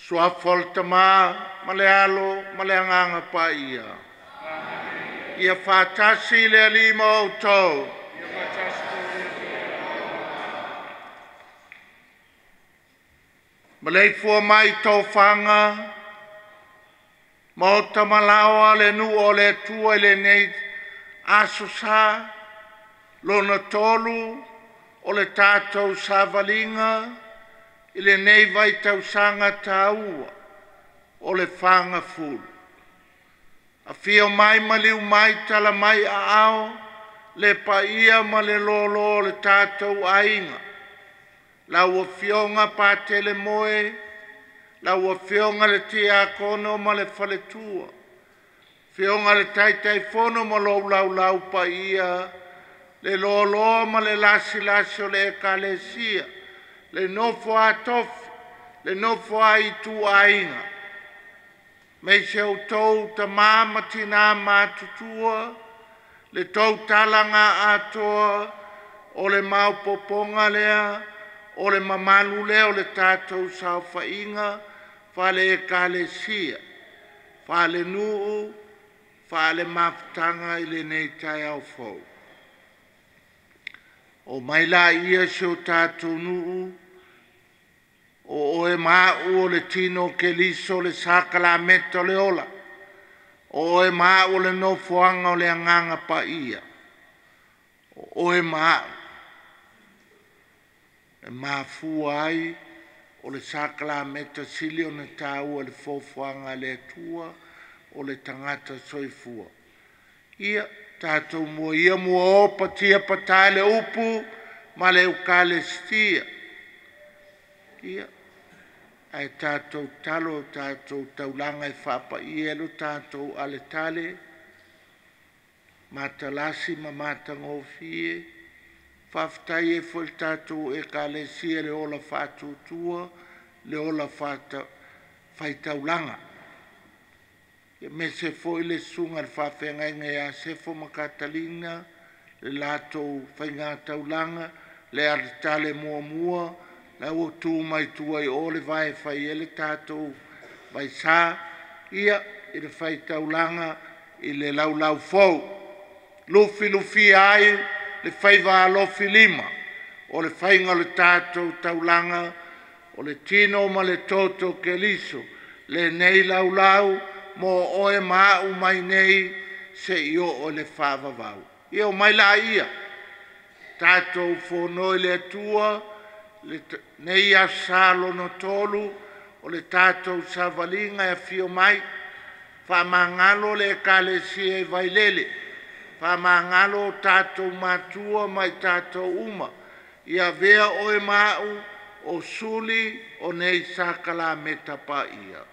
Suafa o le Tama ma le Alo ma le Agaga Paia. Ia faatasi le Alii ma outou. Maleifua mai tofaga, maota malaoa le nuu o le Atua i lenei aso sa, lona tolu o le tatou savaliga i lenei vaitausaga taua o le fagafulu. Afio mai maliu mai tala mai aao le paia ma le loaloa o le tatou aiga. Lau Afioga Patele Moe, lau Afioga le Tiakono ma le faletua, Afioga le Taitaifono ma lou laulau paia, le loaloa ma le lasilasi o le Ekalesia, le nofo a tofi, le nofo a ituaiga, aemaise outou tama ma tina matutua, le tou talaga atoa o le maopoopoga lea, o le mamalu lea o le tatou saofaiga faale-Ekalesia, faalenuu, faalemafutaga i lenei taeao fou. Omai laia si o tatou nuu, o oe ma au o le tino o Keriso o le sakalameta o le ola. O oe ma au o le nofoaga o le Agaga Paia. O oe ma au e mafua ai o le sakalameta sili ona taua i le foafoaga a le Atua o le tagata soifua. Ia tatou mua ia muaō patia patae le upu ma le Eukalestia. Ia, ae tatou tatalo o tatou taulaga e faapaia ai lo tatou aletale, matalasi ma matagofie. Faafetai ai foi i le tatou Ekalesia i le ola faatuatua, le ola faitaulaga. Aemaise foi le susuga i le faafeagaiga ia Sefo ma Katalina, le latou faigataulaga, le aletale muamua, la ua tu mai tua i o le vae e fai ai le tatou vaisa, ia, i le faitaulaga i le laulau fou. Lufilufia ai le faiva alofilima o le faiga o le tatou taulaga, o le tino ma le toto o Keriso, lenei laulau mo oe ma au mai nei seia oo i le faavavau. Ia omai laia, tatou fonoi le Atua lenei Aso Sa lona tolu o le tatou savaliga e afio mai, faamagalo le Ekalesia i Vailele, faamagalo o tatou matua ma i tatou uma. Ia avea oe ma au o suli o nei sakalameta paia.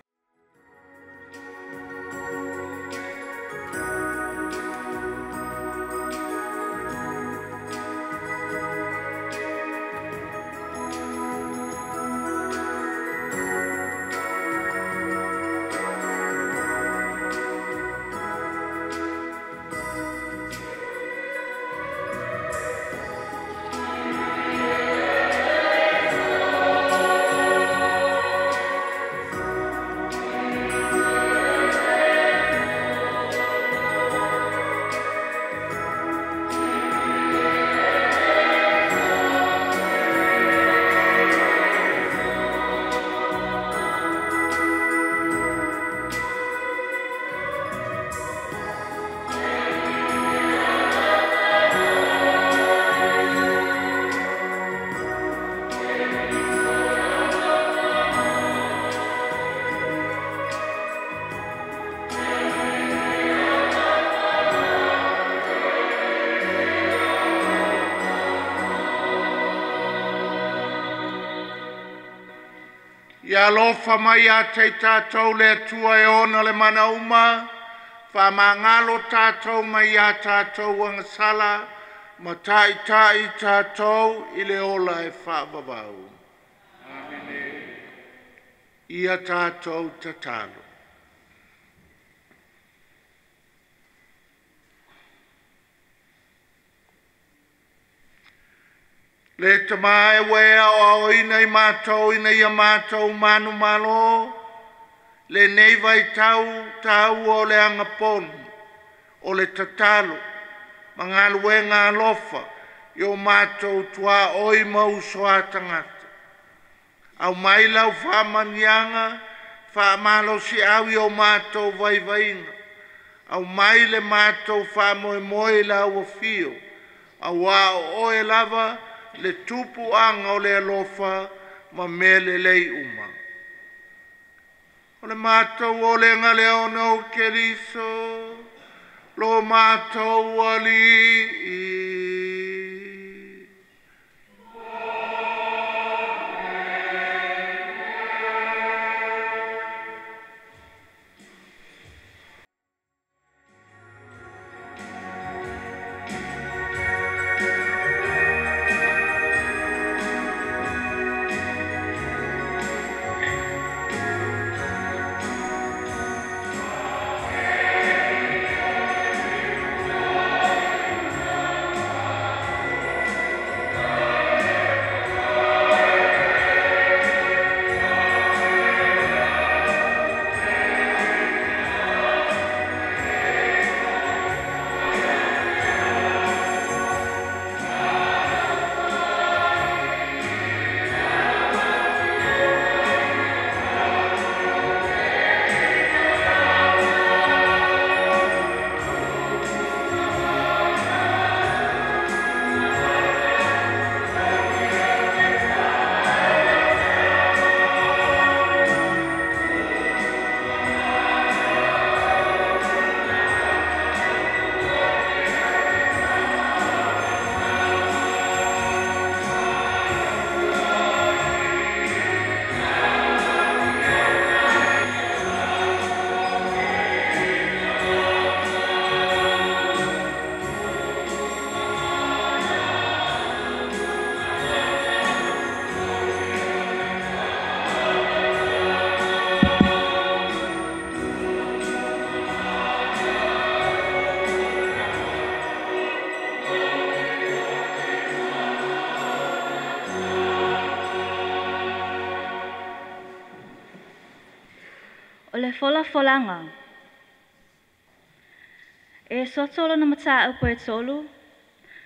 Ia alofa mai ia te i tatou le Atua e ona le mana uma, faamagalo tatou mai ia tatou agasala, ma taitai tatou i le ola e faavavau. Ia tatou tatalo. Le Tama e ua e aoaoina i matou ina ia matou manumalo Lenei vaitau taua o le agaponu, o le tatalo ma galuega alofa i o matou tuaoi ma uso a tagata. Aumai lau faamanuiaga faamalosiau i o matou vaivaiga. Aumai le matou faamoemoe i lau afio, auā o Oe lava le tupuaga o le alofa ma mea lelei uma. O le matou olega lea ona o Keriso, lo matou Alii. O le folafolaga. E soto lona mataupu e tolu,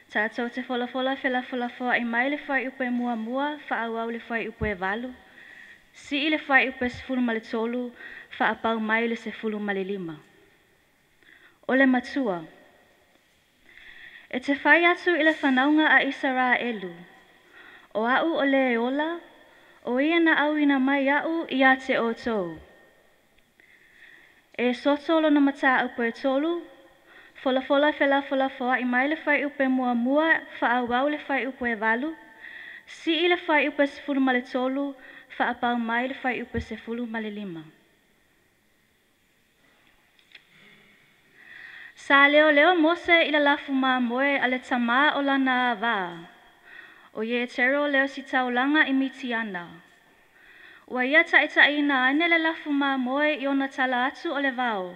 tatou te folafola felafolafoai mai le fuaiupu e 1, faaauau le fuaiupu e 8, sii le fuaiupu e 13, faapau mai le 15. O le matua. E te fai atu i le fanauga a Isaraelu, o au o le ola, o ia na auina mai au ia te outou. E soto lona mataupu e tolu, folafola felafolafoai mai le fuaiupu e 1, faaauau le fuaiupu e 8, sii le fuaiupu e 13, faapau mai le fuaiupu e 15. Sa leo leo Mose i le lafu mamoe a le tamā o lana avā, o Ietero leo si taulaga i Mitiana. Ua ia taʻitaʻina ane le lafu mamoe i ona tala atu o le vao,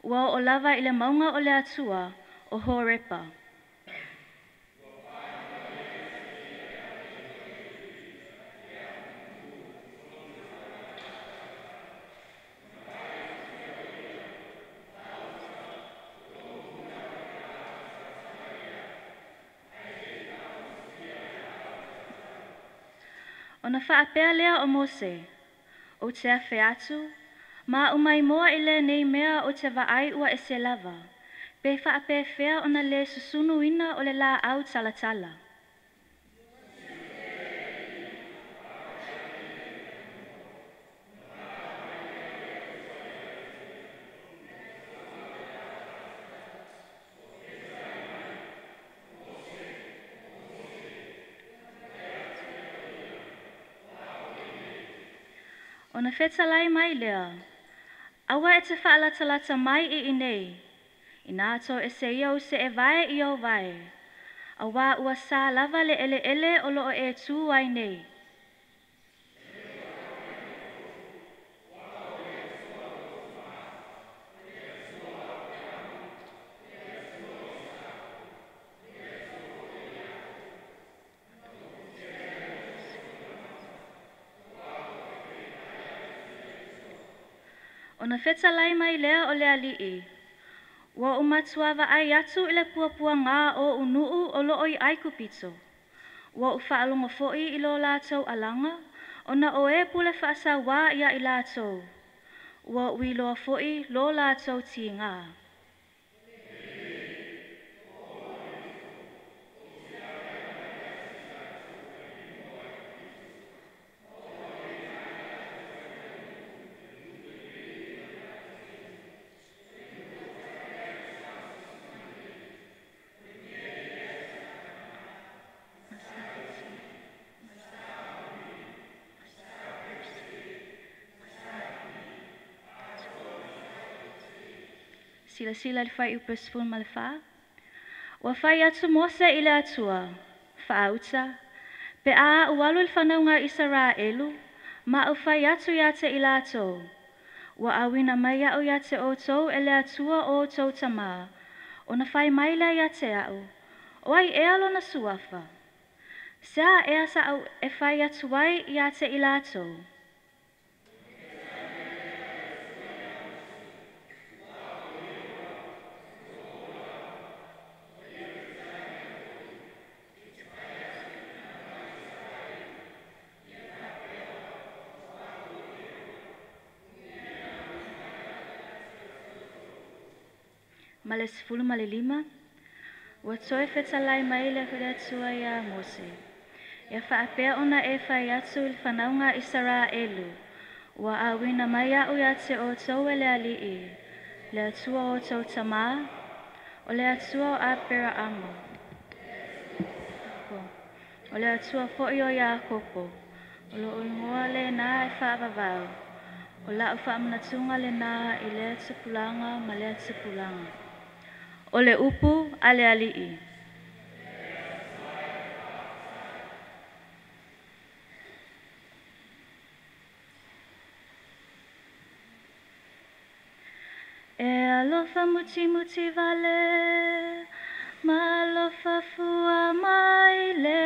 ua oo lava i le mauga o le Atua o Horepa. Ona faapea lea o Mose, ou te afe atu, ma o maimoa i lenei mea o te vaai ua ese lava, pe faapefea ona le susunuina o le laau talatala. Ona fetalai mai lea, aua e te faalatalata mai i inei, ina to ese ia o se e vae i o vae, auā ua sa lava le eleele o loo e tu ai nei. Ona fetalai mai lea o le Alii, ua ou matua vaai atu i le puapuaga o ou nuu o loo i Aikupito. Ua ou faalogo foi i lo latou alaga, ona o e pule faasauā ia i latou. Ua ou iloa foi lo latou tiga. Silasila i le fuaiupu e 14. Ua fai atu Mose i le Atua, faauta, pe a ou alu i le fanauga a Isaraelu, ma ou fai atu ia te i latou. Ua auina mai au ia te outou e le Atua o outou tamā, ona fai mai lea ia te au, o ai ea lona suafa? Se a ea sa au e fai atu ai ia te i latou? Ma le 15, ua toe fetalai mai le Atua iā Mose. Ia faapea ona e fai atu i le fanauga a Isaraelu, ua auina mai au ia te outou e le Alii, le Atua o outou tamā, o le Atua o Aperaamo, o le Atua foi o Iakopo, o lou igoa lena e faavavau, o lau faamanatuga lena i lea tupulaga ma lea tupulaga. O le upu a le Alii. E alofa mutimuti vale, ma alofa fua mai le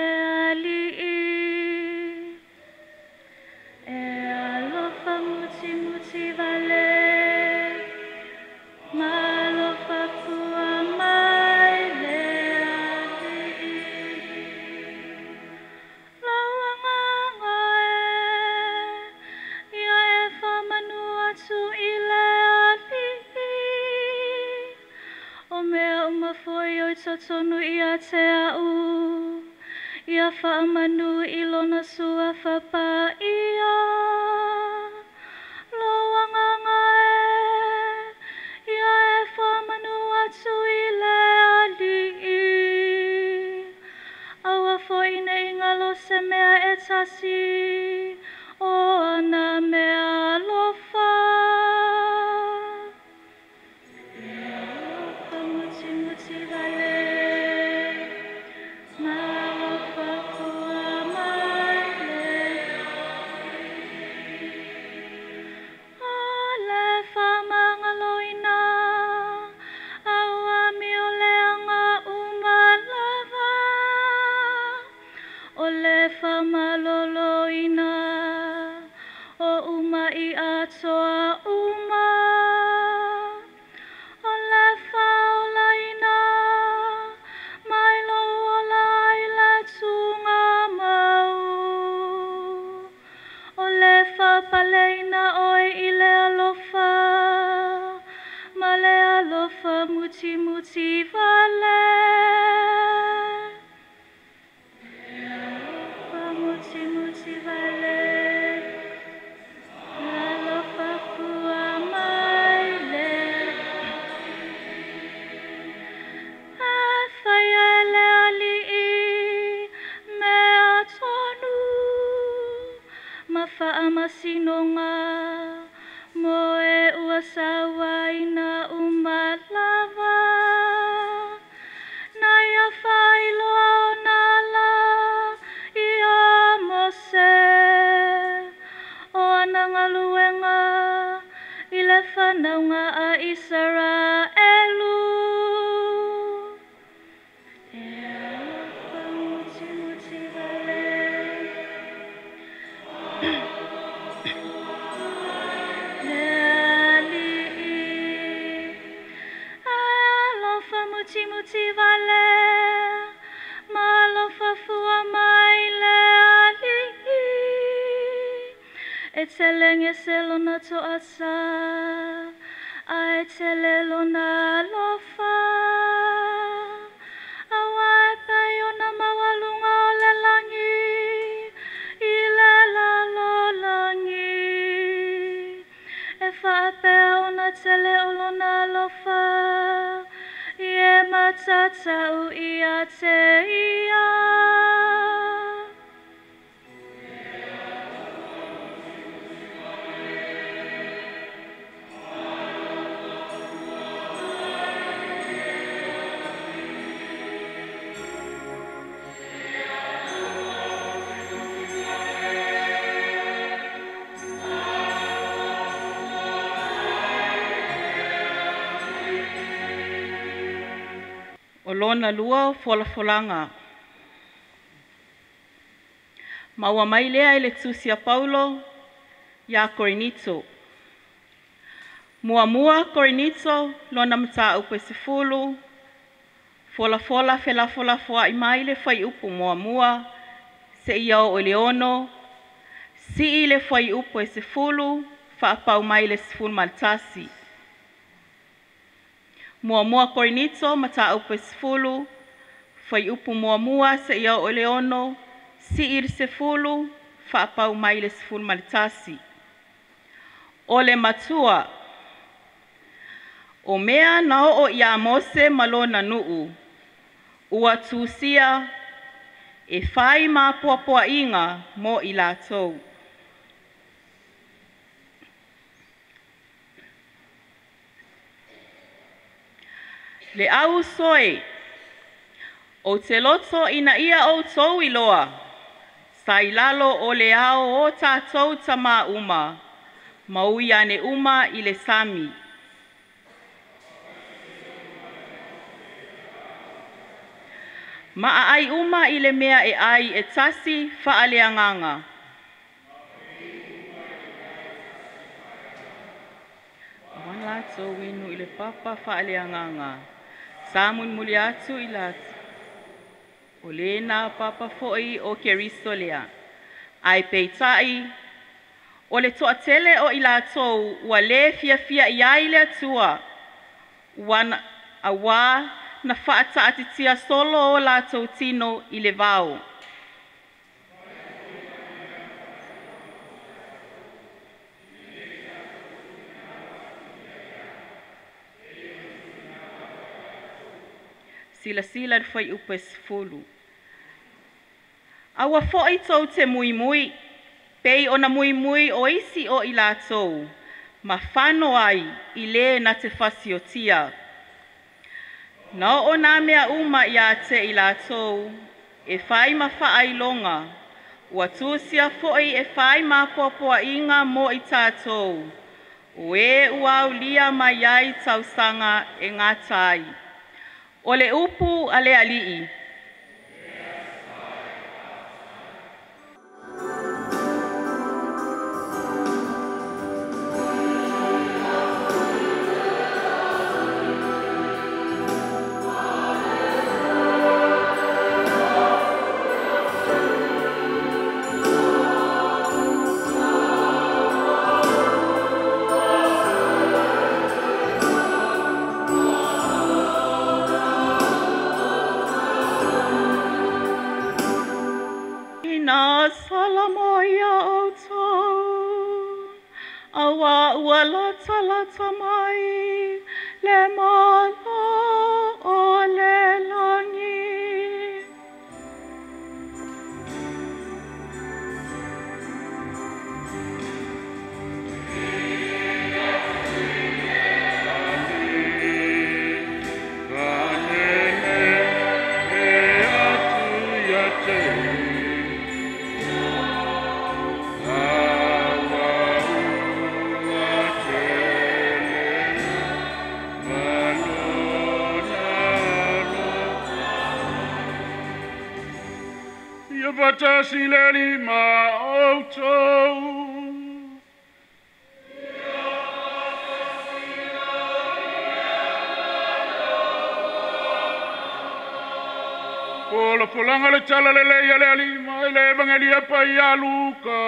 Alii. E alofa mutimuti vale, ma alofa fua mai le Alii. Lou agaga e, ia e faamanu atu i le Alii. O mea uma foi o i totonu ia te au, ia faamanu i lona suafa paia. Lou agaga e, ia e faamanu atu i le Alii. Aua foi nei galo se mea e tasi, o ana mea alofa. E alofa mutimuti vale, ma alofa fua mai le O le faamagaloina, aua amio leaga uma lava. O le faamaloloina, o umai atoa uma. O le faaolaina, mai lou ola i le tugamau. O le faapaleina oe i le alofa, ma le alofa mutimuti vale. E alofa mutimuti vale, alofa fua mai le E fai e le Alii mea tonu, ma faamasinoga mo e ua sauaina uma lava. Na ia faailoa ona ala ia Mose, o ana galuega i le fanauga a Isaraelu. E alofa mutimuti vale, le telege se lona toʻasa, ae tele lona alofa. Auā e pei ona maualuga o le lagi i le lalolagi, e faapea ona tele o lona alofa i e matatau ia te ia. O lona lua o folafolaga. Ma ua mai lea i le tusi a Paulo iā Korinito. 1 Korinito lona mataupu e 10, folafola felafolafoai mai le fuaiupu 1 seia oo i le 6, sii le fuaiupu e 10 faapau mai le 11. 1 Korinito mataupu e 10, fuaiupu 1 seia oo i le 6, sii le 10 faapau mai le 11. O le matua, o mea na oo iā Mose ma lona nuu, ua tusia e fai ma apoapoaiga mo i latou. Le au uso e, ou te loto ina ia outou iloa, sa i lalo o le ao o tatou tamā uma, ma ui ane uma i le sami. Ma aai uma i le mea e ai e tasi faaleagaga. Aua latou inu i le papa faaleagaga, sa mulimuli atu i latou. O lena papa foi o Keriso lea. Ae peitai, o le toatele o i latou ua lē fiafia i ai le Atua, ua auā na faataatitia solo o latou tino i le vao. Silasila le fuaiupu e 10. Aua foi tou te muimui, pei ona muimui o isi o i latou, ma fano ai i le na te fasiotia. Na oo nā mea uma iā te i latou, e fai ma faailoga, ua tusia foi e fai ma apoapoaiga mo i tatou, o e ua aulia mai ai tausaga e gata ai. O le upu a le Alii. Ina salamo ia outou, auā ua latalata mai le Malo o le lagi. Ia faatasi le Alii ma outou. Folafolaga le tala lelei a le Alii mai le Evagelia Paia a Luka.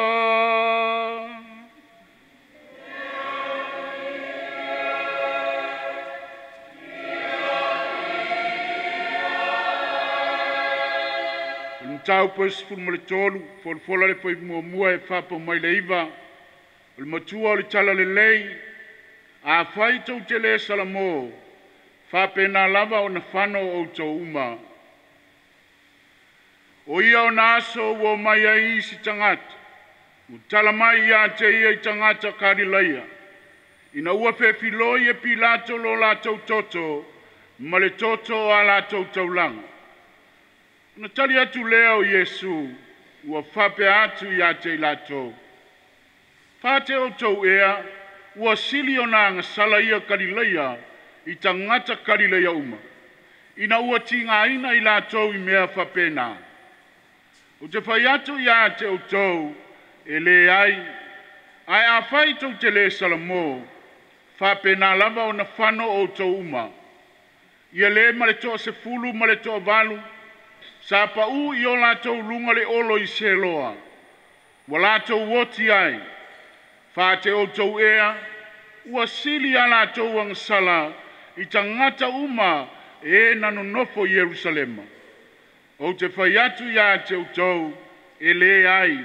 Mataupu e 13, folafola le fai muamua e faapo mai le iva, o le matua o le talalelei, afai tou te le salamo, faapena lava ona fano o outou uma. O ia ona aso ua omai ai isi tagata, ua tala mai ia te ia i tagata Kalilaia, ina ua fefiloi e Pilato lo latou toto ma le toto o a latou taulaga. Ona tali atu lea o Iesu, ua faapea atu ia te i latou, Fate outou ea, ua sili ona agasala ia Kalilaia i tagata Kalilaia uma, ina ua tigaina i latou i mea faapena. Ou te fai atu ia te outou, e leai, ae afai tou te le salamo, faapena lava ona fano outou uma. Ia le ma le 10 ma le 8, sa pau i o latou luga le olo i Seloa, ua latou oti ai, fate outou ea, ua sili a latou agasala i tagata uma e na nonofo i Ierusalema. Ou te fai atu ia te outou, e leai,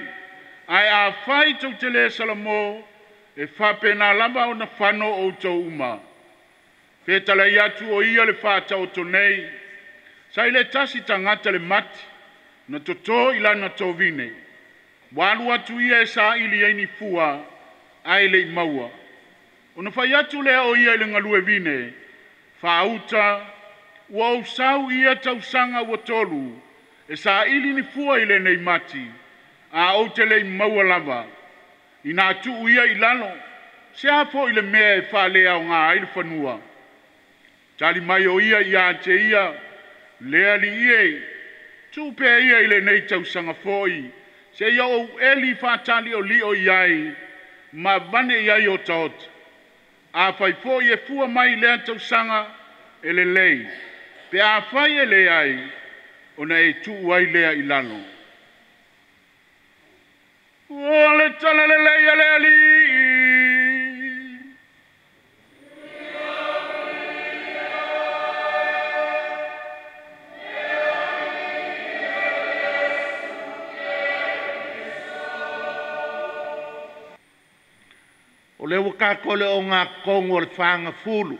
ae afai tou te le salamo, e faapena lava ona fano outou uma. Fetalai atu o ia le faataoto nei, sa i le tasi tagata le mati, na totō i lana tovine. Ua alu atu ia e saili ai ni fua, ae le i maua. Ona fai atu lea o ia i le galuevine, faauta, ua ou sau i ia tausaga ua 3, e saili ni fua i lenei mati, a ou te le i maua lava. Ina tuu ia i lalo, se a foi le mea e faaleaoga ai le fanua. Tali mai o ia ia te ia, le alii e, tuu pea ia i lenei tausaga foi, seia ou eli faataliolio i ai, ma vane i ai otaota. Afai foi e fua mai lea tausaga, e lelei, pe afai e leai, ona e tuu ai lea i lalo. O le talalelei a le Alii. O le ua tātou le o ngā kongo o le whangafulu.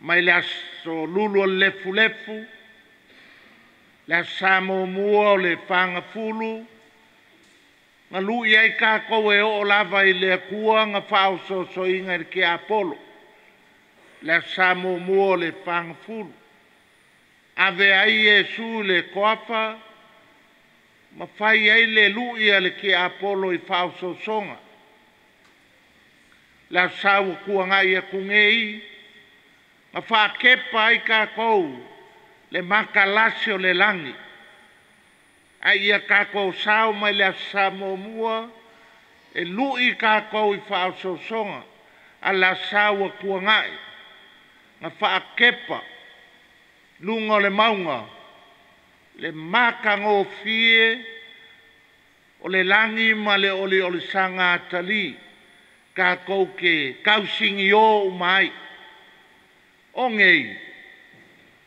Mai le aso lulu o le lefu lefu, le aso sa muamua o le whangafulu, ngā lui ai kākou e o lava i le akua ngā whaososoinga i le ke Apolo. Le aso sa muamua o le whangafulu. Ave ai Iesu le koafa, ma fai ai le lui a le ke Apolo i whaososonga. Le aso sa ua kuangai aku ngei, ma whaakepa ai kākou le makalasi o le langi. Ai ia kākou sao mai le aso sa muamua, e lui kākou i whaososonga, a le aso sa ua kuangai, ma whaakepa lunga o le maunga, le makangofie o le langi ma le oli o le sanga atali, kākou ke kausingi o umai. O ngei,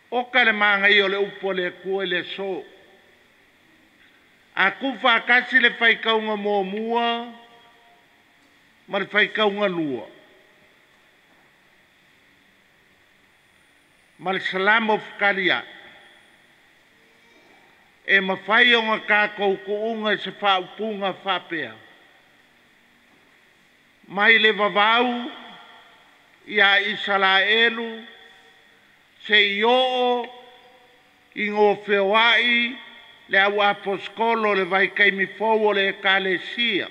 o ka le maangai o le upu o le Atua i le aso. A ku whakasi le whaikaunga muamua ma le whaikaunga lua. Ma le salamo whakaria. E mawhai o ngā kākou kuunga i se whaupunga whapea. Mai le vavau ia Isalaelu se i oo i ngō feoai le au aposkolo le vaikaimi fou o le ekalesia.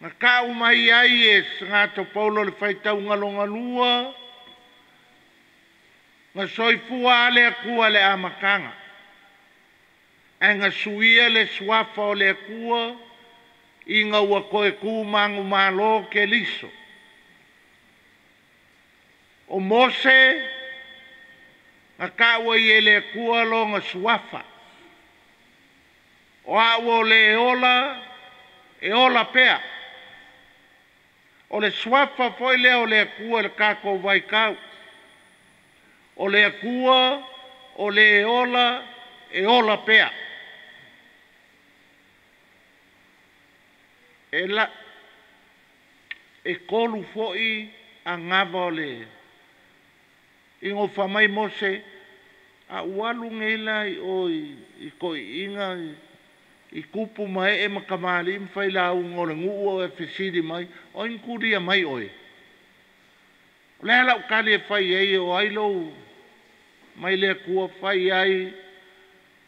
Nga kau mai ai e ngato paulo le faitaunga longalua, nga soifua ale akua le amakanga. Ae nga suia le suafa o le akua, inga ua koe ku mangu malo ke liso. O Mose, nga kaua i ele akua longa suafa. O aua o le ola, e ola pea. O le suafa foi lea o le akua le kākou vaikau. O le akua o le ola e ola pea. E la e kolu fo'i agava o le igofa mai Mose a ualu nei la i o i ko'i'iga i kupu ma e'e ma kamali'i ma failauga o le nu'u o e fesili mai o ai na tulia mai oe. O le a la'u tali e fai ai o ai lou mai le Atua fai ai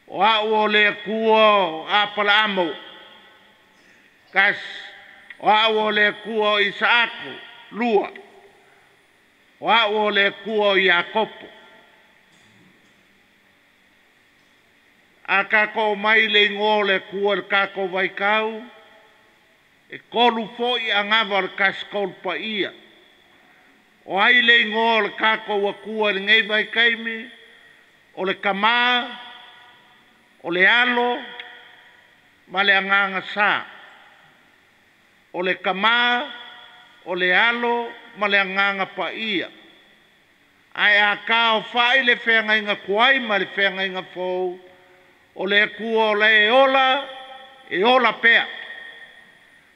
o a'u o le Atua o Apalaamo 1, o a'u o le Atua o Isaako 2, o a'u o le Atua o Iakopo. A tatou mai le igoa o le Atua i le tatou vaitau, e 3 fo'i agava o le tasikolu paia. O ai le igoa o le tatou Atua i lenei vaitaimi? O le Tamā, o le Alo ma le Agaga Sa. O le Tamā, o le Alo ma le Agaga Paia. Ae a taofa'i le feagaiga tuai ma le feagaiga fou, o le Atua o le ola, e ola pea.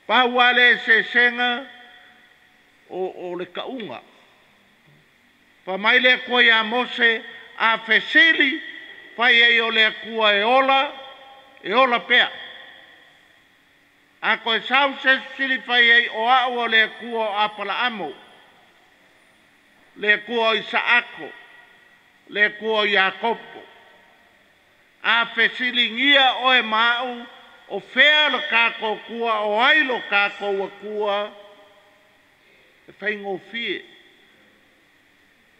Pau lava le eseesega o le tauga. Fai mai le Atua ia Mose, a fesili, fai ai o le Atua e ola, e ola pea. A toe sau se fesili fai ai o a'u o le Atua o Apalaamo, le Atua o Isaako, le Atua o Iakopo. A fesiligia oe ma a'u, o fea lo tatou Atua, o ai lo tatou Atua, e faigofie.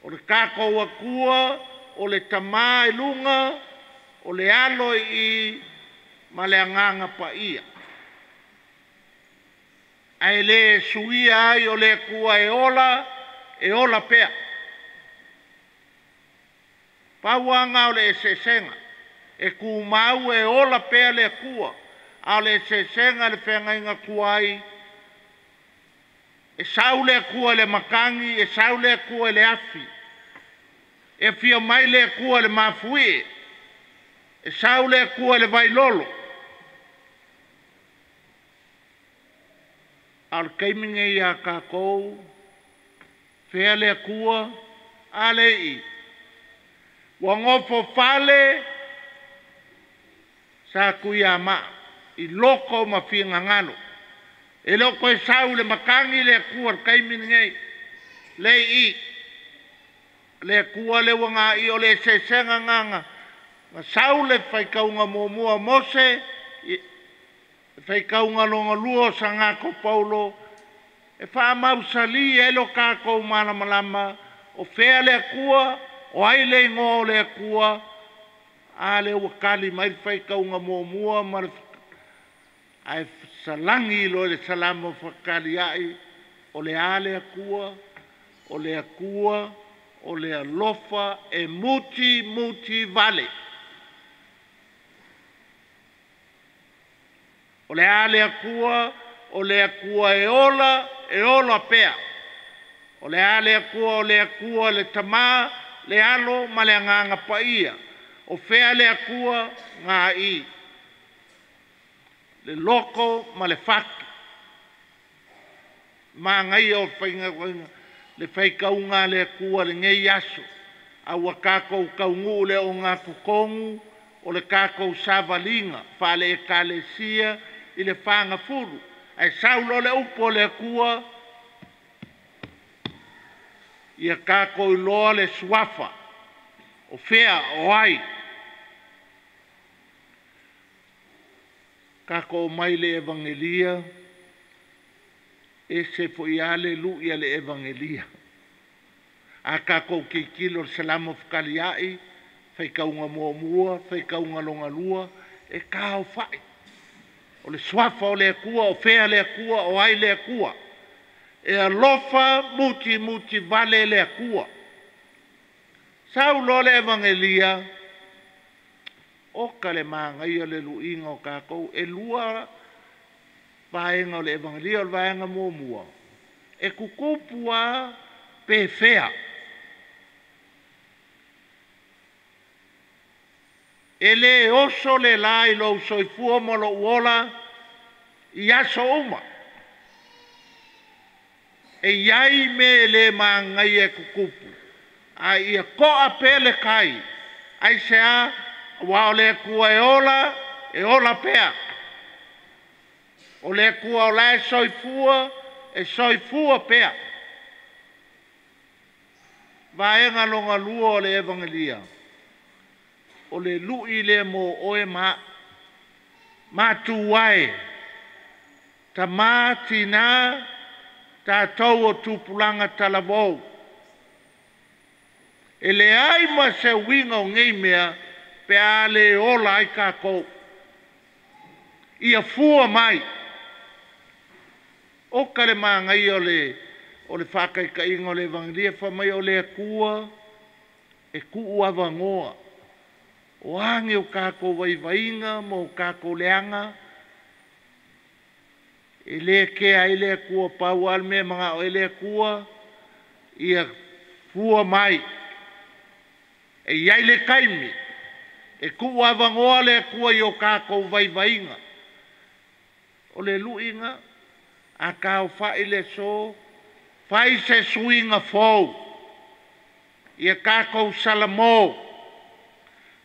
O le tatou Atua, o le Tamā i luga, o le Alo i i, ma le Agaga Paia. Ae le suia ai o le Atua e ola, e ola pea. Pau lava o le eseesega. E tumau e ola pea le Atua. A o le eseesega le feagaiga tuai, e sau le Atua i le matagi, e sau le Atua i le afi. E afio mai le Atua i le mafuie, e sau le Atua i le vailolo. A o le taimi nei iā tatou, fea le Atua, a le i. Ua nofo fale sa Tuiamā i loko ma finagalo. E le o toe sau i le matagi le Atua i le taimi lenei. Le i. Le Atua le ua ga'i o le eseesega na sau le faitauga muamua o Mose, le faitauga lona lua o Sagato Paulo, e faamausalī ai lo tatou malamalama o fea le Atua, o ai le igoa o le Atua, a lea ua tali mai le faitauga muamua ma le ae salagi loa le salamo faatalia'i o le a le Atua, o le Atua, o le alofa e muti muti vale. O le a le Atua, o le Atua e ola, e ola pea. O le a le Atua, o le Atua le Tamā, le Alo ma le Agaga Paia. O fea le Atua, ga'i. Le loko ma le fatu. Magaia o faiga le faitauga a le Atua lenei aso. A ua tatou taunuu le ogatotonu o le tatou savaliga faale-Ekalesia i le fagafulu. Ae sau loa le upu o le Atua, ia tatou iloa le suafa, o fea, o ai. Tatou omai i le Evagelia, ese fo'i lava le lu'i a le Evagelia. A tatou tilotilo i le Salamo fetalia'i, faitauga muamua, faitauga lona lua, e taofa'i. O le suafa o le Atua, o fea le Atua, o ai le Atua. E alofa muti muti vale le Atua. Sau loa le Evagelia, oka le magaia le lu'iga o tatou, e lua vaega o le Evagelia, o le vaega muamua, e tutupu lava pe fea. E le oso le la i lou soifua ma lou ola i aso uma. E iai mea e le magaia e tutupu, a ia to'a pea le tai, aisea? Aua o le Atua e ola, e ola pea. O le Atua o la e soifua, e soifua pea. Vaega lona lua o le Evagelia, o le lu'i lea mo oe ma a'u. Matua e, tamā, tinā, tatou o tupulaga talavou. E leai ma se uiga o nei mea pe a le ola ai tatou. Ia fua mai. Oka le magaia o le faataitaiga o le Evagelia, fai mai o le Atua e tuu avanoa. O age o tatou vaivaiga ma o tatou leaga, e le kea ai le Atua, pau lava le mea e manao ai le Atua, ia fua mai. E i ai le taimi e tuu avanoa le Atua i o tatou vaivaiga. O le luiga, a taofa'i le aso, fai se suiga fou, ia tatou salamo,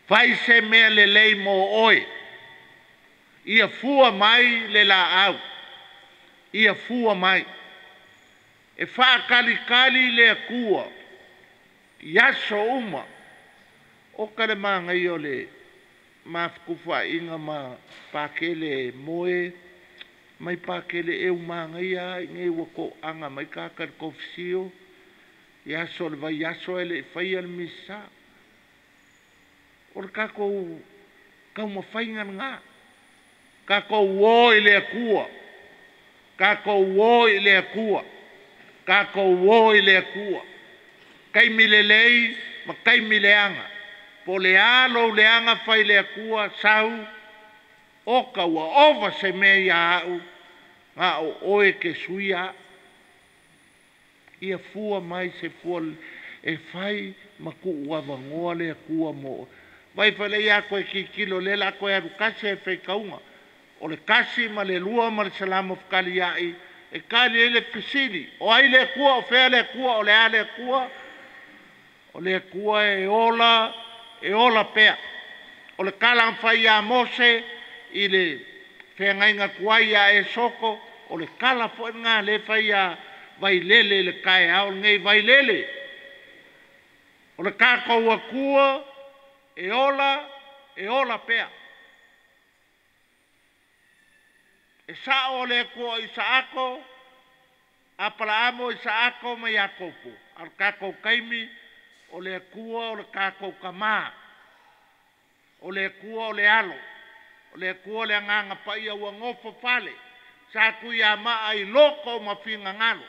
fai se mea lelei mo oe, ia fua mai le laau, ia fua mai. E faatalitali le Atua i aso uma. Oka le magaia o le mafutufaaiga ma Pakele moe mai Pakele e umagaia ai nei ua toaga mai tagata i le kofisio i aso o le vaiaso ae le i faia le misa. O le tatou taumafaiga lena. Tatou o i le Atua. Tatou o i le Atua. Tatou o i le Atua. Taimi lelei ma taimi leaga. Po o le a lou leaga fai i le Atua, sau, oka ua ova se mea ia au, na o oe e te suia au. Ia fua mai se fua e fai ma tuu avanoa le Atua mo oe. Vai fai le ia koe tilotilo lea o le a toe alu tasi ae faitauga. O le 1 ma le 2 ma le Salamo fetaliai e tali ai le fesili. O ai le Atua, o fea le Atua, o le a le Atua? O le Atua e ola, e ola pea. O le tala na fai ia Mose i le feagaiga tuai ia Esoko, o le tala foi lena lea fai ia Vailele i le taeao lenei. Vailele, o le tatou Atua e ola, e ola pea. E sao o le Atua o Isaako, Apalaamo, Isaako ma Iakopo. A o le tatou taimi, o le Atua o le tatou tamā. O le Atua o le alo. O le Atua o le agaga paia ua nofo fale. Sa tuiamaa i loko ma finagalo.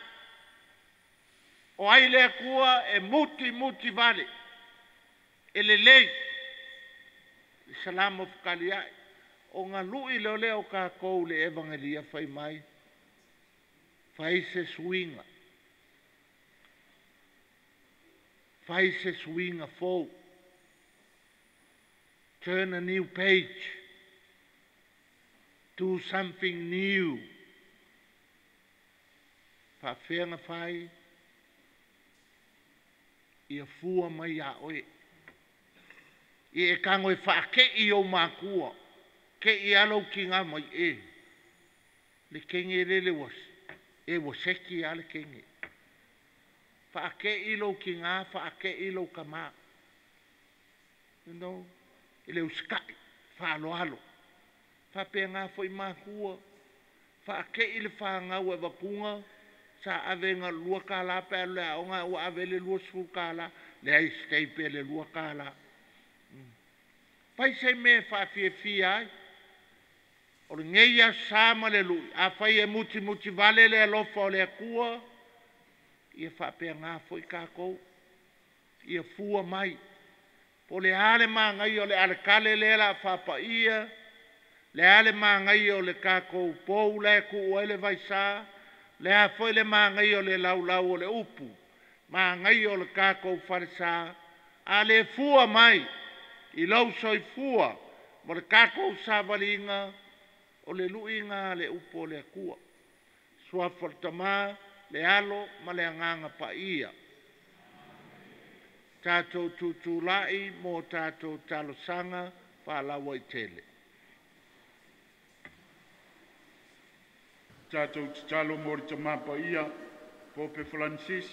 O ai le Atua e muti muti vale. E lelei. I Salamo fetaliai. O galui lea o lea o tatou le Evangelia fai mai. Fai se suiga. Fai se suiga fou. Turn a new page. Do something new. Faafea na fai, ia fua mai ia oe. Ia e tago e faakei i ou matua. Kei a lou tiga mai e. Le kenge lele ua, e ua seki a le kenge. Faakei lou tiga, faakei lou tamā. You know, e le usikai, faaaloalo. Faapena foi matua. Faakei le fanau e avatuga, sa ave na $2 pe alu i le aoga, ua ave le $20. Leai, stay pea le $2. Fai se mea e faafiafia ai. O lenei aso sa ma le lui, afai e mutimuti vale le alofa o le Atua, ia faapena foi tatou. Ia fua mai. Po o le a le magaia o le aletale lea o le a faapaia, le a le magaia o le tatou pou la e tuu ai le vaisa, le a foi le magaia o le laulau o le upu, magaia o le tatou falesa, a le fua mai, I lou soifua ma le tatou savaliga o le lu'iga a le upu o le Atua. Suafa o le Tamā, le Alo ma le Agaga Paia. Tatou tutula'i mo tatou talosaga faalauaitele. Tatou tatalo mo le Tamā Paia, Pope Francis,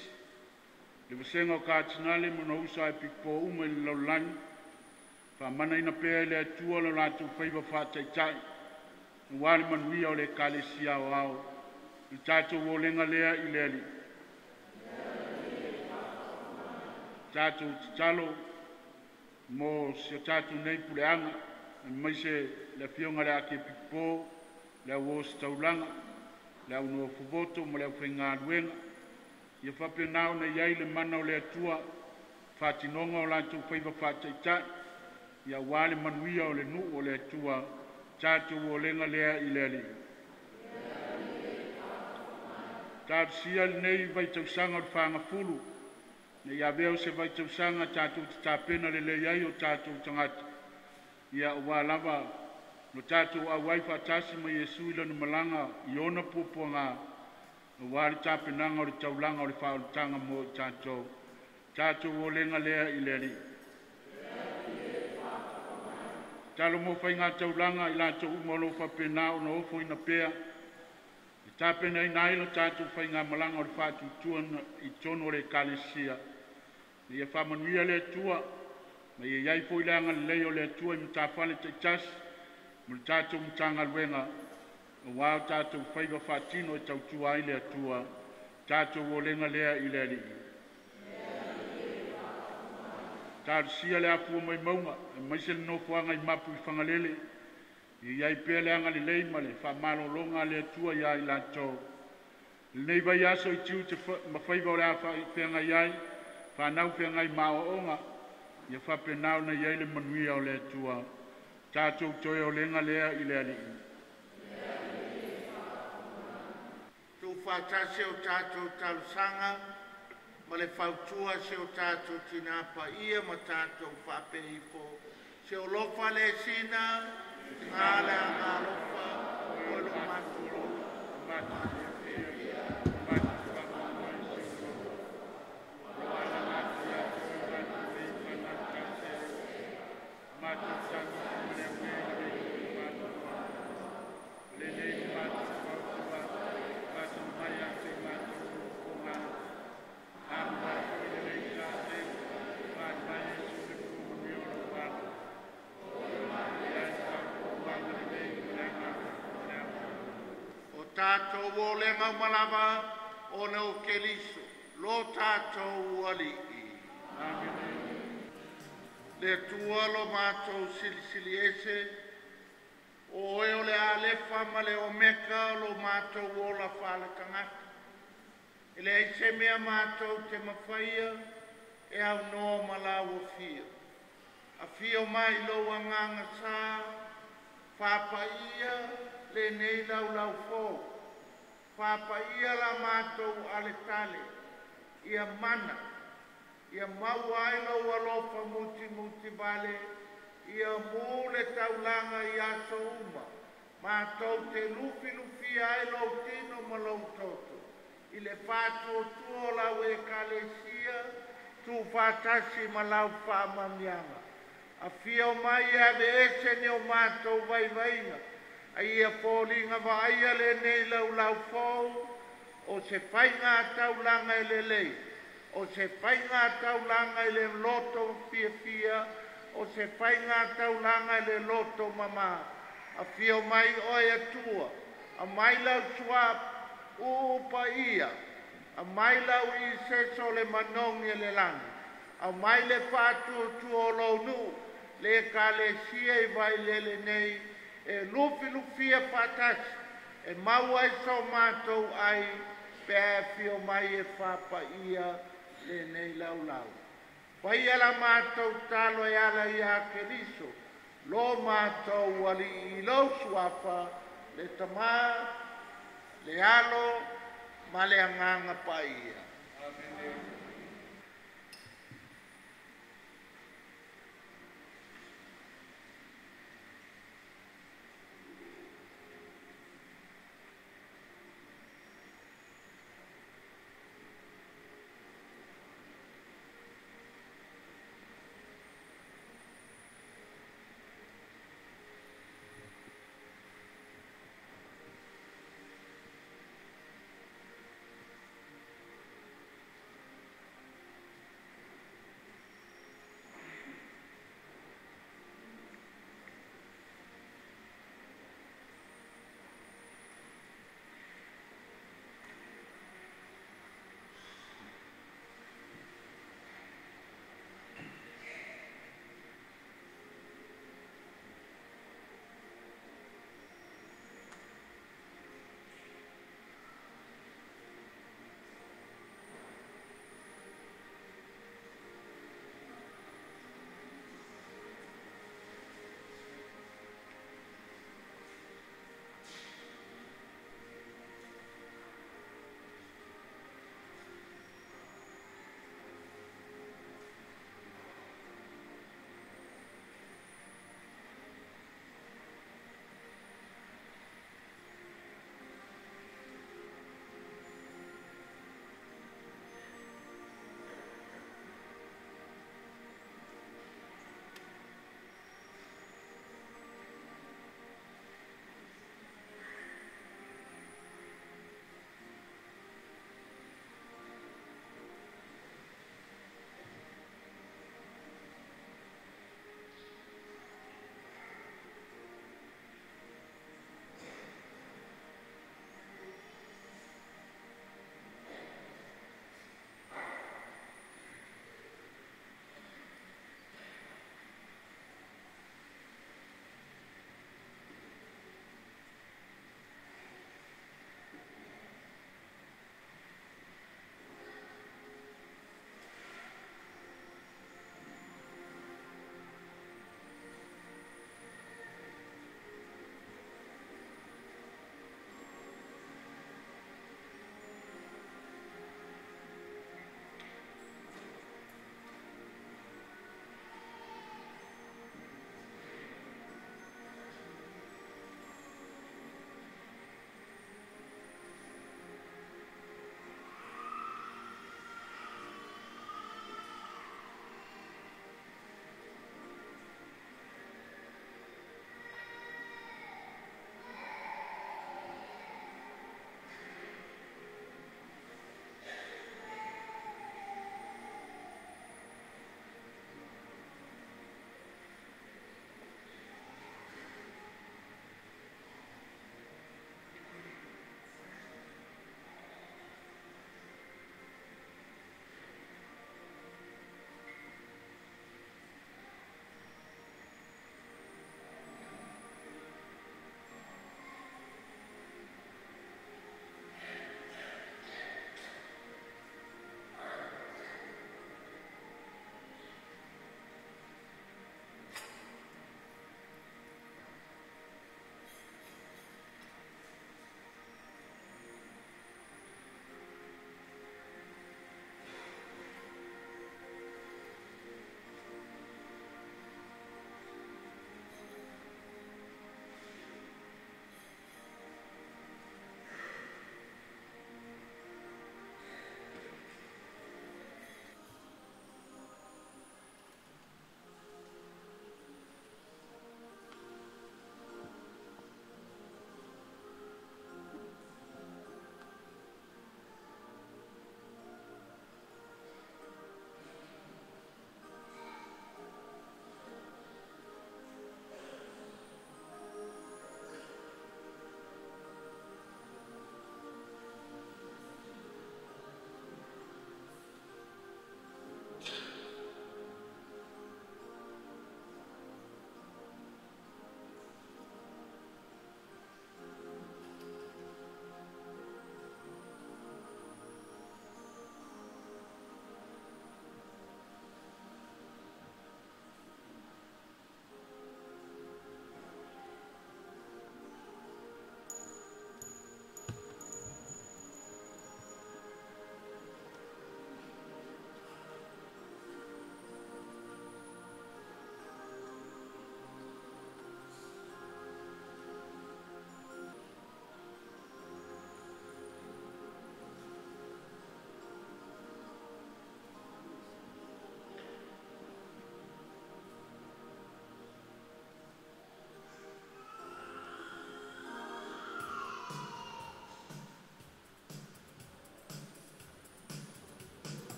le vasega o Katinale ma ona uso a epikopo uma i le lalolagi, faamanaina pea e le Atua lo latou faiva faataitai, aua le manuia o le Ekalesia aoao. I le tatou olega lea i le Alii. Tatou tatalo mo si o tatou nei puleaga, aemaise le afioga i le Akiepikopo, le au ositaulaga, le au nofovoto ma le aufaigaluega, ia faapena ona i ai le mana o le Atua, faatinoga o latou faiva faataitai, ia aua le manuia o le nuu o le Atua. Tatou olega lea i le Alii. Talosia lenei vaitausaga o le fagafulu, ne i avea o se vaitausaga tatou te tapena lelei ai o tatou tagata, ia aua lava lo tatou auai faatasi ma Iesu i lana malaga i ona puapuaga, aua le tapenaga o le taulaga o le faaolataga mo i tatou. Tatou olega lea i le Alii. Talo mo faiga taulaga i latou uma o lo o faapena ona ofoina pea, e tapenaina ai lo tatou faigamalaga o le faatuatua i totonu o le Ekalesia. Ia faamanuia le Atua, ma ia i ai foi le agalelei o le Atua i matafale taitasi ma le tatou Matagaluega, aua o tatou faiva faatino e tautua ai le Atua. Tatou olega lea i le Alii. Talosia le afua mai mauga, aemaise le nofoaga i Mapu i Fagalele, ia i ai pea le agalelei ma le faamalologa a le Atua ia i latou. Lenei vaiaso i tiute ma faiva o le a feagai ai, fanau feagai ma aoaoga, ia faapena ona i ai le manuia o le Atua. Tatou toe olega lea i le Alii. Tuufaatasi o tatou talosaga ma le fautua se o tatou tinā paia ma tatou faapeifo. Se o lofa le sina, ngā le agalofa, o lo matulo. O tātou o le maumalava o na o Keriso, lo tātou ali'i. Le Atua lo mātou silisili ese, o oe o le Alefa ma le Omeka lo mātou ola faaletagata. E leai se mea mātou te mafaia e aunoa ma lau afio. Afio mai lou agaga sa, faapaia lenei laulau fou. Faapaia la mātou aletale, ia mana, ia maua ai lou alofa mutimuti vale, ia mu le taulaga i aso uma, mātou te lufilufia ai lou tino ma lou toto. I le faatuatua o lau Ekalesia, tuufaatasi ma lau faamanuiaga. Afio mai e aveese ni o mātou vaivaiga, a ia foliga vaaia lenei laulau fou, o se faiga taulaga e lelei, o se faiga taulaga i le loto fiafia, o se faiga taulaga i le loto mamā. Afio mai oe Atua, aumai lau suapu uupaia, aumai lau iseso o le manogi e le lagi, aumai le faatuatua o lou nuu, le Ekalesia i Vailele nei, e lufilufia faatasi, e maua ai so matou ai, pe a afio mai e faapaia lenei laulau. Faia la matou talo e ala ia Keriso, lo matou ali'i i lou suafa, le Tamā, le Alo ma le Agaga Paia. Amene.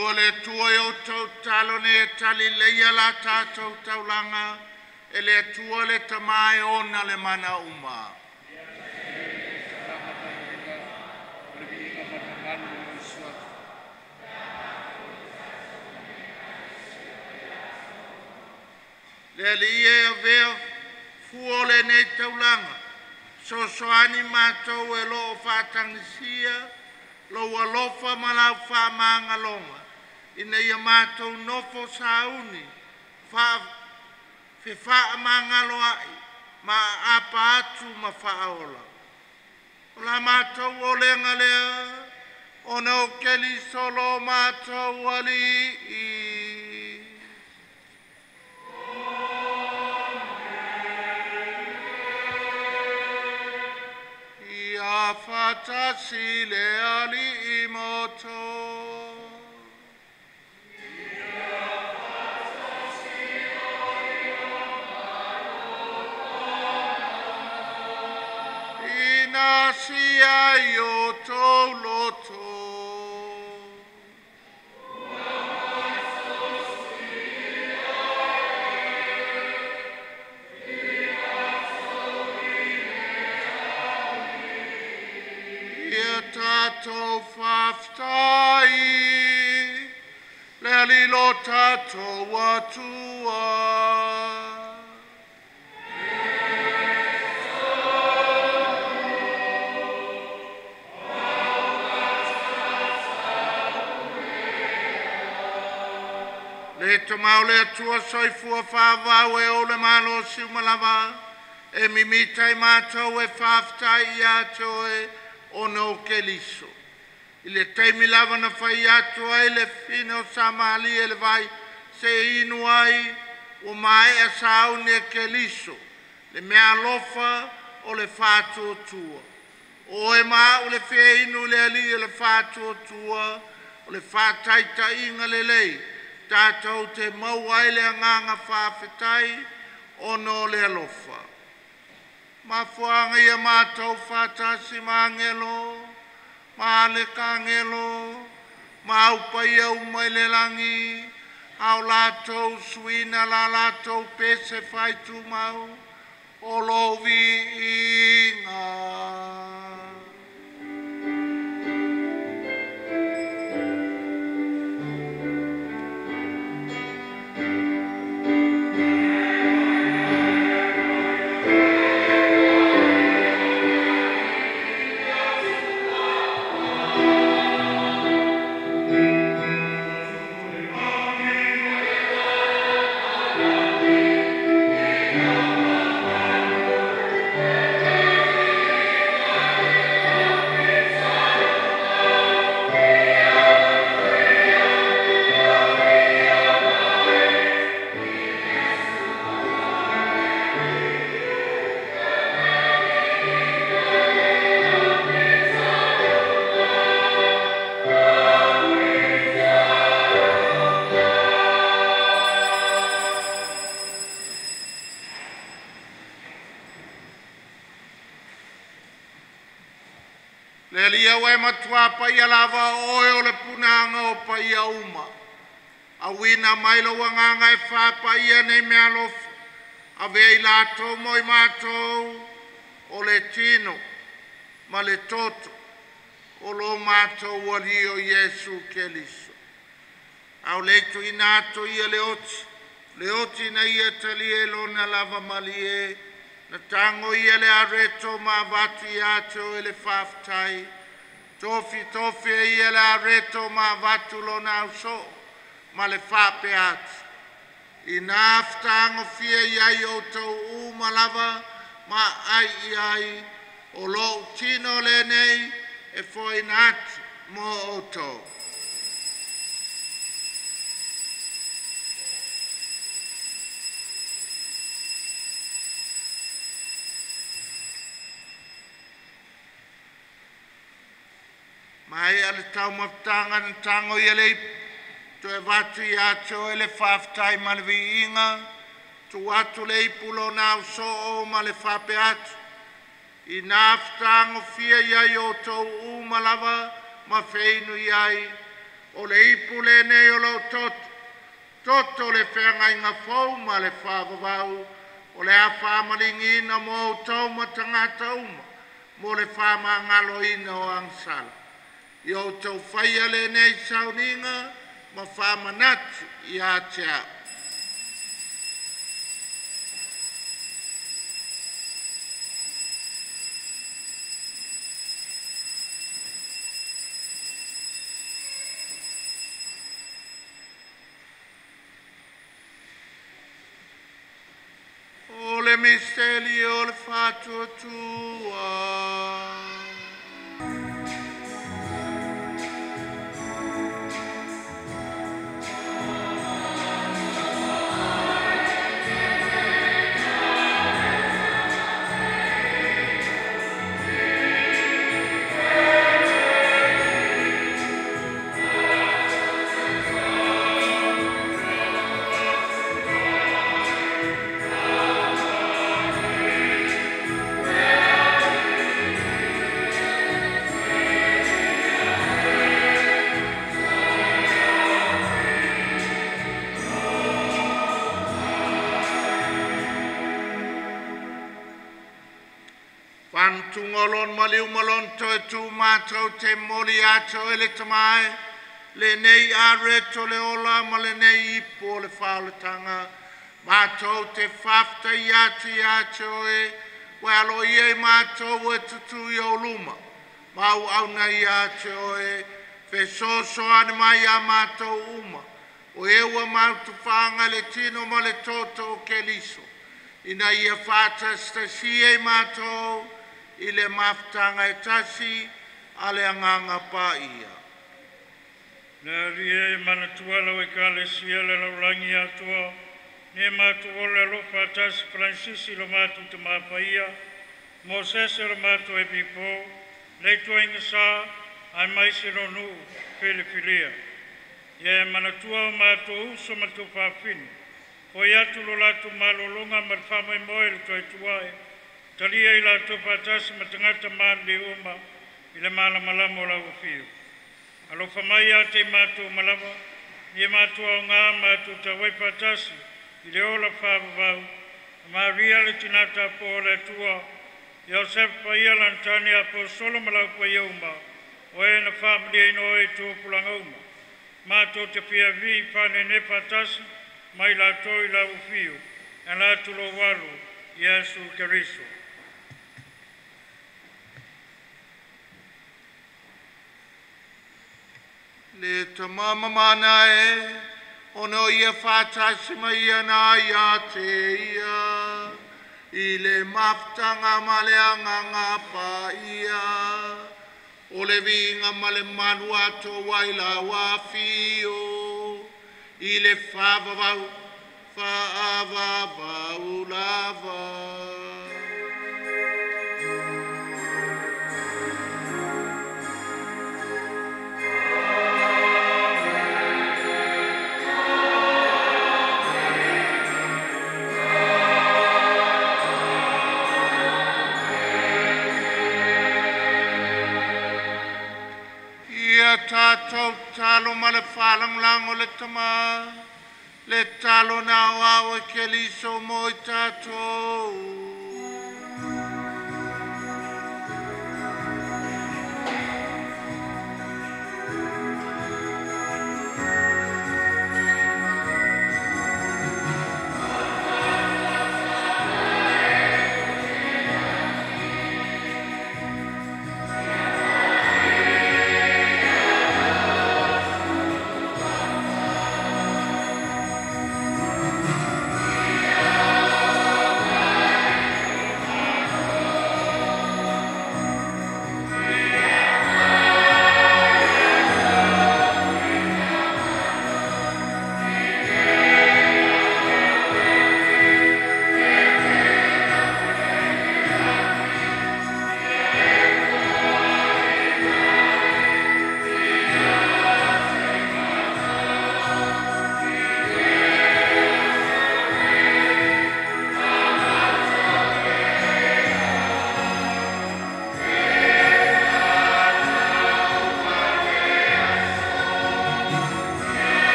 Manu le Atua i outou tatalo ina ia tali lelei la tatou taulaga e le Atua le Tama e ona le mana uma. Le Alii e avea fua o lenei taulaga, fesoasoani matou e loo faatagisia lou alofa ma lau faamagaloga, ina ia matou nofo sauni, fefaamagaloai ma aapa atu ma faaola. O la matou olega lea, ona o Keriso lo matou Alii. Ia faatasi le Alii ma outou. Ina sia i outou loto. Ia tatou faafetai le Alii lo tatou Atua. Le tamau le Atua soifua faavavau e ou le malosi uma lava, e mimita i matou e faafetai ia te oe ona o Keriso. I le taimi lava na fai atu ai le fine o Samaria i le vai se inu ai, ua maea sauni e Keriso, le meaalofa o le faatuatua. O oe ma au le feinu i le Alii o le faatuatua, o le faataitaiga lelei, tatou te maua ai le agaga faafetai ona o le alofa. Mafuaaga ia matou faatasi ma agelo, ma alekagelo, ma au paia uma i le lagi, a o latou suina la latou pese faaitumau, o lou viiga. Le Alii e matua paia lava o oe o le punaga o paia uma. Auina mai lou agaga e faapaia nei meaalofa, avea i latou mo i matou o le tino ma le toto o lo matou Alii o Iesu Keriso. A o le tuuina atu ia le oti na ia talia i lona lava malie, na tago ia le areto ma avatu ia te oe le faafetai. Tofi tofi e ia le areto ma avatu lona ausoo ma le faapea atu. Ina fetagofia i ai outou uma lava ma ai i ai, o lou tino lenei e foaina atu mo outou. Mai a le taumafataga na tago ia le ipu, toe avatu ia te oe le faafetai ma le viiga, tuu atu le ipu lona ausoo ma le faapea atu. Ina fetagofia i ai outou uma lava ma feinu i ai, O le ipu lenei o lou toto, toto le feagaiga fou ma le faavavau, o le a faamaligiina mo outou ma tagata uma, mo le faamagaloina o agasala. Ia outou faia lenei sauniga ma faamanatu ia te au. O le misteli o le faatuatua. Tungolon maliu malon toe tu mātou te moli ato e le tamae, le nei areto le ola ma le nei ipu o le whaolatanga. Mātou te whafta i atu i ato e, wa alo ia i mātou e tutu i o luma. Mau auna i ato e, fesoso ane mai a mātou uma. O eua mautu whaanga le tino ma le toto o Keliso. Ina ia whātastasia i mātou, i le mafutanga e tasi a le anganga pa ia. Le aria e manatua lau e kalesia le laulangi atua, ne mātu ole alofa tasi Francisi lo mātu te mapaia, Mosese lo mātu e pipo, le tua inga ai mai se lo nuu filifilia. Ia e manatua o mātu uso ma tu whawhini, hoi atu lo latu malolonga ma le whamai moe le toi tuae, talia i la topa tasi ma tangata maali uma i le malamalama o lau afio. Alofa mai a te mātou malama, ni e mātua o ngā mātou tawai patasi i le ola whaavavau, a Maria le tinata po o le Atua, Iosef paia lantani a po solo malau paia uma, o e na whaamalia ino e tūpulanga uma. Mātou te pia vi whanene patasi, mai lātou i lau afio, e lātou lo walu, Iesu Keriso. Le tamama mana e, ono ia whātasi mai ana ia te ia, i le mafutanga ma le anganga pa ia, o le vinga ma le manu ato wai la wafio, i le whaavavau, whaavavau lava. Tātou talo ma le whalanglango le tama, le talo nā au e Keliso mo i tātou.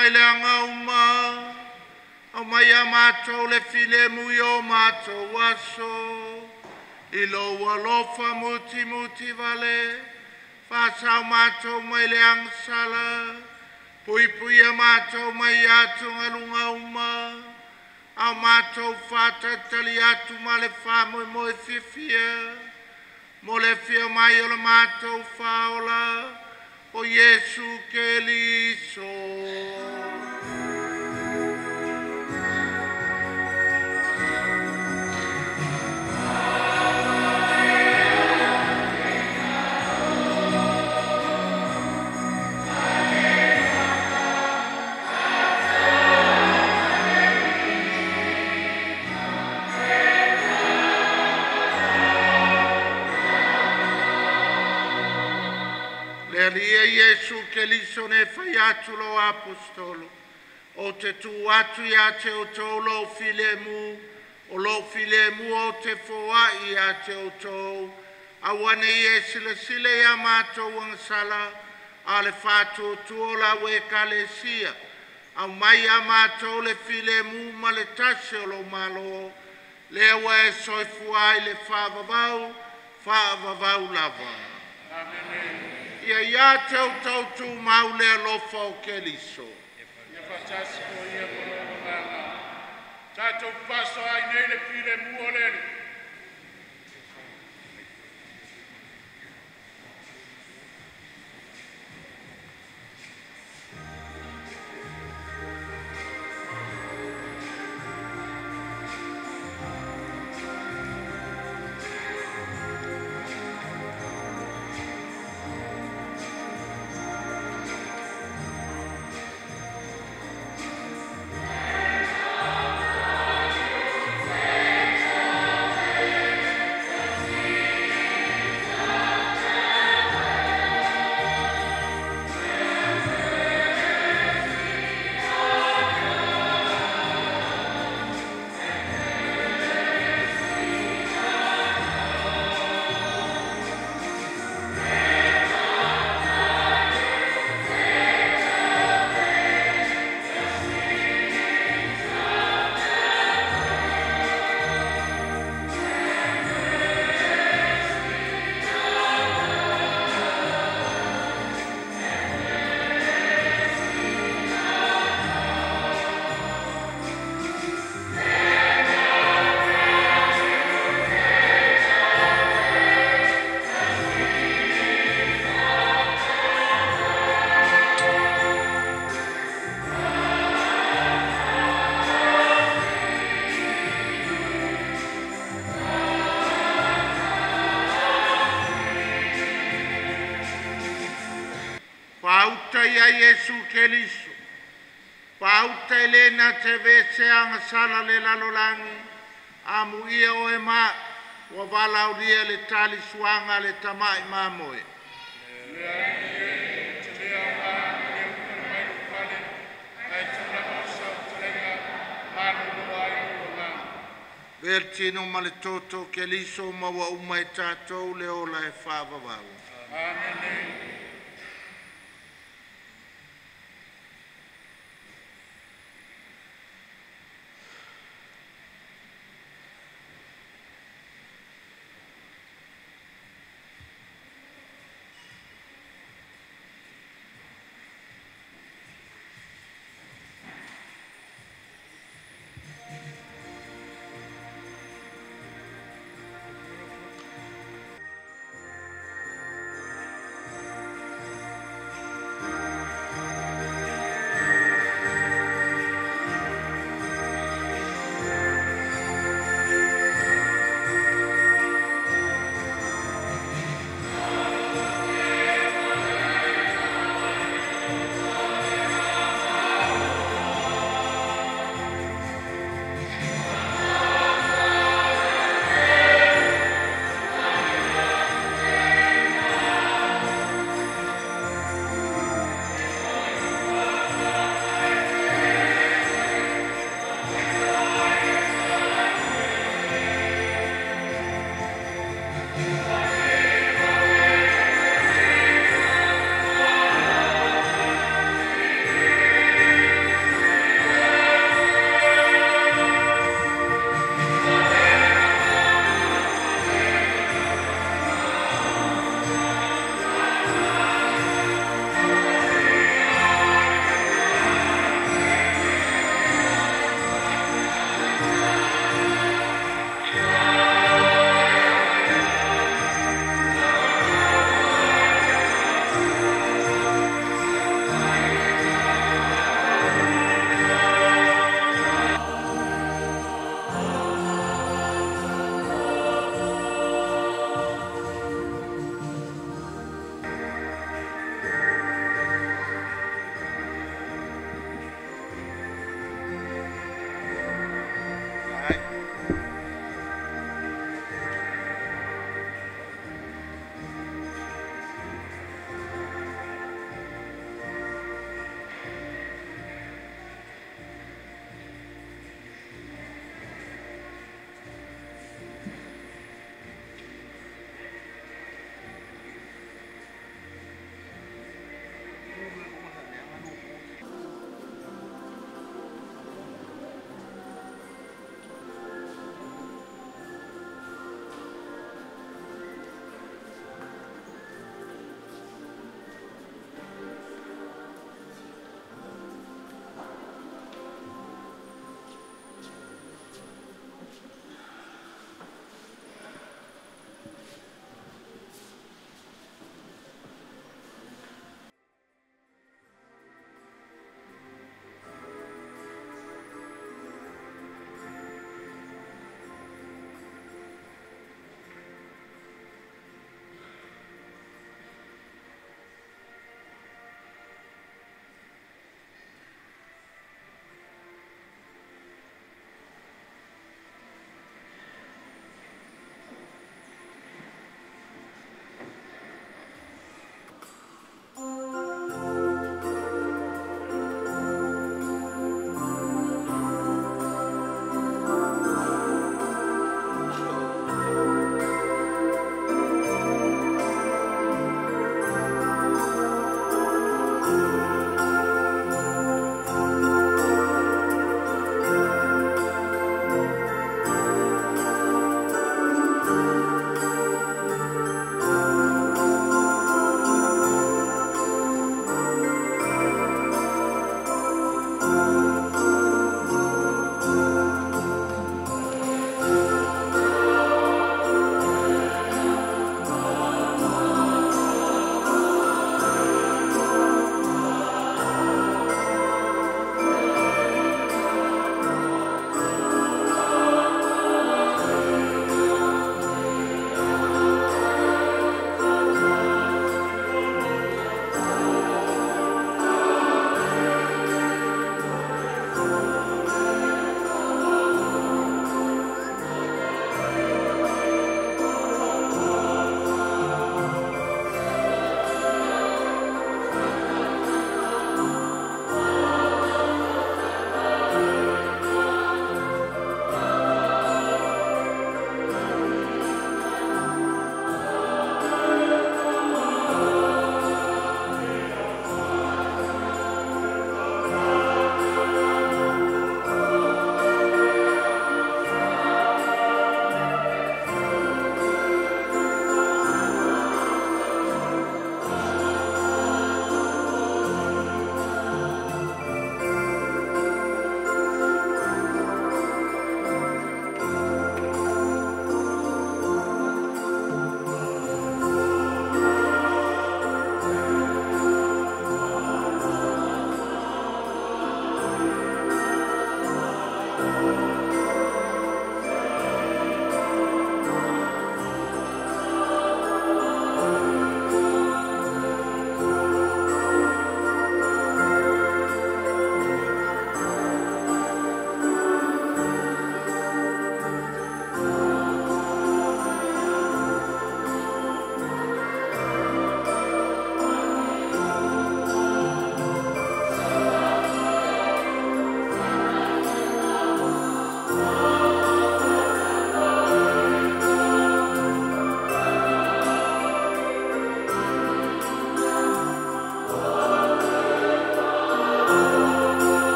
mai le agauma, au mai a mātou le filemu i o mātou aso, i lou alofa muti muti vale, whasau mātou mai le angsala, pui pui a mātou mai atu ngalunga uma, au mātou whātatali atu ma le whamoi moe fiafia, mo le fia mai o le mātou whaola, o Iesu Keliso. Lia Iesu Keliso ne whai atu lo apostolo, o te tū atu ia te o tō lo filemu, o lo filemu o te foa ia te o tō, awane i e sile sile ia mātou angsala, a le whātu tuo la we kalesia, au mai a mātou le filemu ma le tasi o lo malo, lea wa e soifua i le whaavavau, whaavavau lava. Amen. Ia ia te au tautu maule alofa o Keliso. Ia whatasi ko ia molo nganga. Tātou paso ai nei le pile mua lele. Ia Iesu Keliso, pauta elena te vese anga sala le lalolangi, amu ia o e ma, ua valaulia le tali suanga le tamai mamoe. Le ai te lea o ngā le upere mai lo pale, ai tūlanga o sa utelenga, malo loa ai lo ngā. Vertino ma le toto Keliso ma ua uma e tātou le ola e whaavavau. Amen.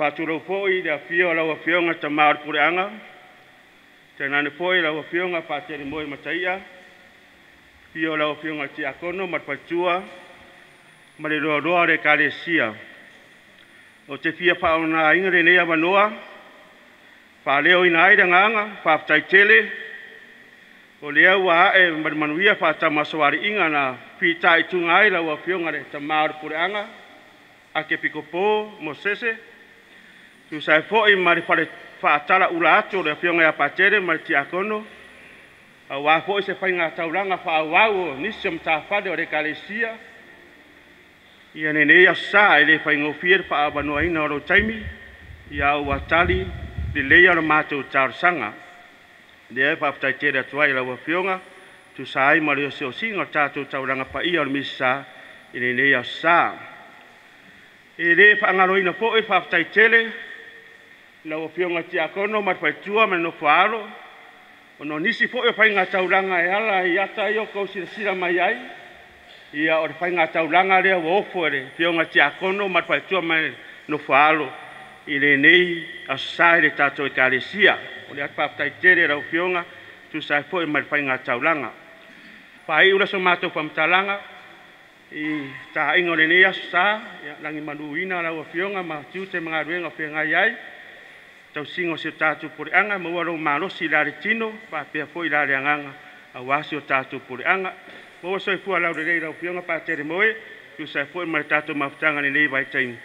Faatulou foi i le afio o lau Afioga Tamā o le Puleaga, tainane foi lau Afioga Patele Mataia, afio o lau Afioga i le Tiakono ma le Faletua ma le loaloa o le Ekalesia. Ou te fia faaaogaina lenei avanoa faaleoina ai le agaga faafetai tele o lea ua ae ma le manuia faatamasoaliiga na fitaituga ai lau Afioga i le Tama o le Puleaga Ake Pikopo Mosese, tusa ai foi ma le fale faatalaula atu o le Afioga ia Patele ma le Tiakono, aua foi se faigataulaga faaauau o nisi o matafale o le Ekalesia. Ia lenei aso sa e le faigofie le faaavanoaina o lou taimi, ia ua tali lelei o le matou talosaga. Lea e faafetai tele atu ai i lau Afioga, tusa ai ma le osiosiga o le tatou taulaga paia o le Misa i lenei aso sa. E le faagaloina foi le faafetai tele i lau Afioga i le Tiakono ma le Faletua ma le nofo a alo, ona o nisi foi o faigataulaga e ala i ata ia ua outou silasila mai ai, ia o le faigataulaga lea ua ofo e le Afioga i le Tiakono ma le Faletua ma le nofo a alo i lenei aso sa i le tatou Ekalesia. O le atu faafetai tele i lau Afioga tusa ai foi ma le faigataulaga. Faaiu le so matou faamatalaga i taaiga o lenei aso sa, ia lagi manuina lau Afioga ma tiute ma galuega o feagai ai, tausiga o si o tatou puleaga, maua lou malosi i la le tino faapea foi la le agaga aua si o tatou puleaga. Maua soifua laulelei i lau Afioga Patele Moe, tusa ai foi ma le tatou mafutaga i lenei vaitaimi.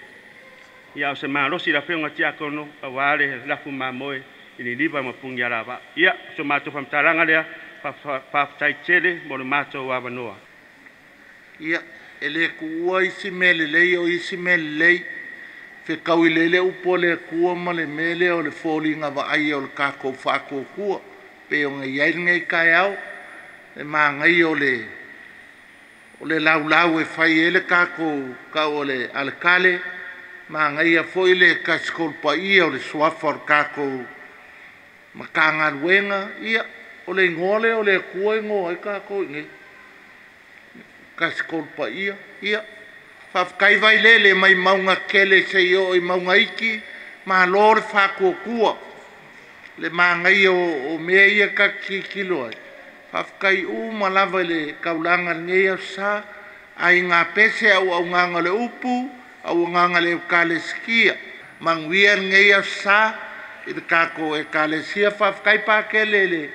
Ia o se malosi i le Afioga i le Tiakono aua le lafu mamoe i Niniva ma Punialavaa. Ia, o so matou faamatalaga lea, faafetai tele mo le matou avanoa. Ia, e le tuua isi mea lelei o isi mea lelei, fetaui lelei le upu a le Atua ma le mea lea o le foliga vaaia o le tatou faatuatua, pei ona i ai lenei taeao, le manaia o le laulau e fai ai le tatou tau o le aletale, manaia foi le tasitolupaia o le suafa o le tatou Matagaluega. Ia, o le igoa lea o le Atua e igoa ai tatou i inei, tasitolupaia. Ia, faafetai Vailele mai mauga tele seia oo i mauga iti, malo le faatuatua, le manaia o mea ia ta te tilotilo ai. Faafetai uma lava i le taulaga i lenei aso sa, aiga pese, auaunaga o le upu, auaunaga a le Ekalesia. Manuia lenei aso sa i le tatou Ekalesia. Faafetai Patele i le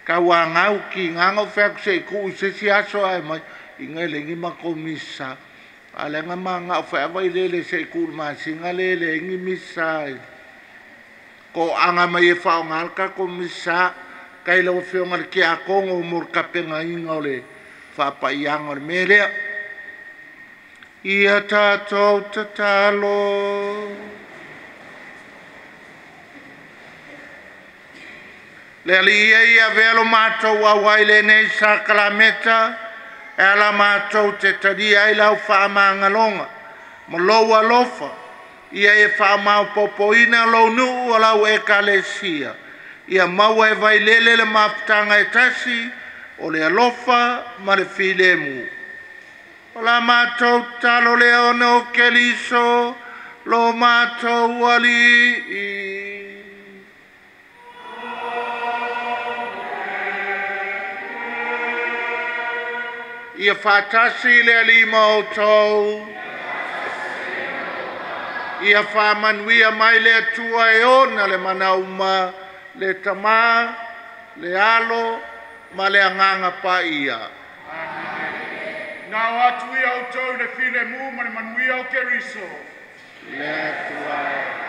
tauanau, tiga na ou fai atu se i tuu i se isi aso ae aumai, ina e leai ni matou misa. A o lea na mananao foi lava Vailele se i tuu i le masina lea e leai ni misa i toaga mai e faaaoga le tatou misa. Faafetai i lau Afioga i le Tiakono mo le tapenaina o le faapaiaga o le mea lea. Ia tatou tatalo. Le Alii ia ia avea lo matou auai lenei sakalameta, e ala matou te talia ai lau faamagaloga ma lou alofa, ia e faamaopoopoina lou nuu o lau Ekalesia, ia maua e Vailele le mafutaga e tasi o le alofa ma le filemu. O la matou tatalo lea ona o Keriso lo matou Alii. Ia faatasi le Alii ma outou. Ia faamanuia mai le Atua e ona le manauma, le Tama, le Alo ma le Agaga Paia. Amen. Na o atu ia outou i le filemu ma le manuia o Keriso. Le Atua.